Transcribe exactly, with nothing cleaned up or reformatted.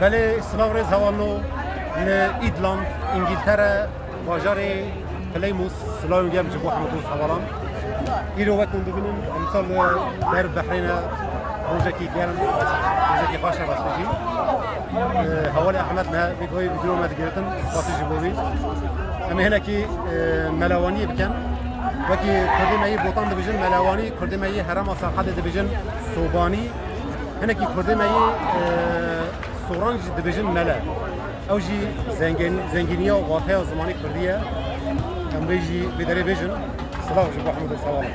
Belê, silav rêz hevalno, li Idland, Îngîltere, bajarê Plymouth, silavên germ ji bo hemû dost hevalan. Îro wek hûn dibînin, emsal li ber Behrêne, rojekî germ, rojekî xweş e rastî jî. Ee, Hevalê Ehmed me, vê goyê vîdeo me digirtin, spasî ji bo wî. Em ê hinekî, e, melewaniyê bikin. Wekî Kurdê me yê Botan dibêjin melewanî, Kurdê me yê herêma Serhedê dibêjin sobanî. Hinekî Kurdê me yê, e, Soran jî dibêjin mele. Ew jî zengin-, zengîniya wateya zimanê Kurdî ye. Em vê jî vê derê bêjin. Silav ji bo hemû dost hevalan.